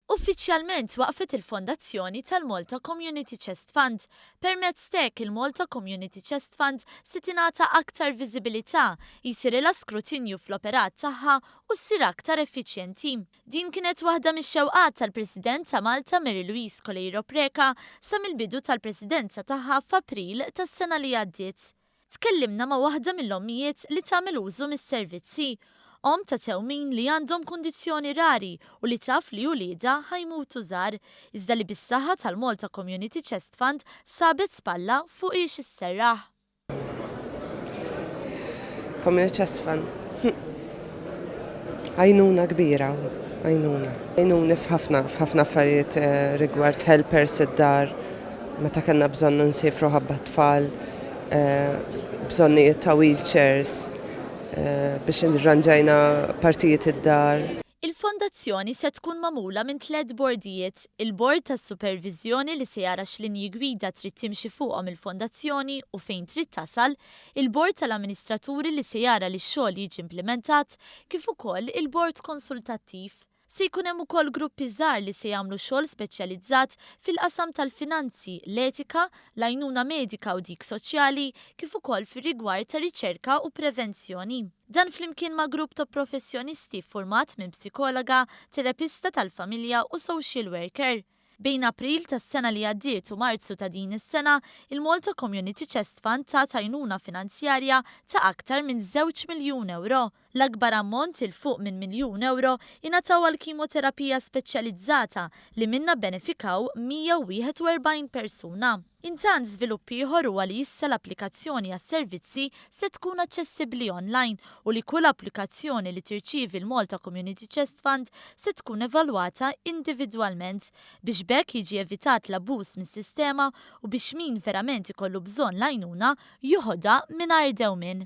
Uffiċjalment waqfet il-fondazzjoni tal-Malta Community Chest Fund. Permezz t'hekk il-Malta Community Chest Fund se tingħata aktar viżibilità, jsirilha skrutinju fl-operat tagħha u ssir aktar effiċjenti. Din kienet waħda mix-xewqat tal-President ta' Malta Mary Louise Coleiro Preca sa mill-bidu tal-Presidenza tagħha f'April tas-sena li għaddiet. Tkellimna ma' waħda mill-ommijiet li tagħmel użu mis-servizzi. Omm ta' tewmin li għandhom kundizzjoni rari u li taf li uliedha ħa jmutu żgħar, iżda li bis-saħħa tal-Malta Community Chest Fund sabet spalla fuqiex isserraħ. Community Chest Fund. Għajnuna kbira, għajnuna. Għajnuni f'ħafna, f'ħafna affarijiet rigward helpers id-dar, meta kellna bżonn nsifru ħabba tfal, bżonnijiet ta' wheelchairs, biex nirranġajna partijiet id-dar. Il-fondazzjoni se tkun magħmula minn tlett bordijiet, il-bord tas-superviżjoni li se jara x'linji gwida trid timxi fuqhom il-fondazzjoni u fejn trid tasal, il-bord tal-amministraturi li se jara li x-xogħol jiġi implimentat, kif ukoll il-bord konsultattiv. Se jkun hemm ukoll gruppi żgħar li se jagħmlu xogħol speċjalizzat fil-qasam tal-finanzi, l-etika, l-għajnuna medika u dik soċjali, kif ukoll fir-rigward ta' riċerka u prevenzjoni. Dan flimkien ma' grupp ta' professjonisti ffurmat minn psikologa, terapista tal-familja u social worker. Bejn April tas-sena li għaddiet u Marzu ta' din is-sena, il-Malta Community Chest Fund tat għajnuna finanzjarja ta' aktar minn żewġ miljun ewro. L-akbar ammont, 'il fuq minn miljun ewro, ingħataw għal kimoterapija speċjalizzata li minnha bbenefikaw 141 persuna. Intant, żvilupp ieħor huwa li issa l-applikazzjoni għas-servizzi se tkun aċċessibbli online u li kull applikazzjoni li tirċievi l-Malta Community Chest Fund se tkun evalwata individwalment biex b'hekk jiġi evitat l-abbuż mis-sistema u biex min verament ikollu bżonn l-għajnuna joħodha mingħajr dewmien.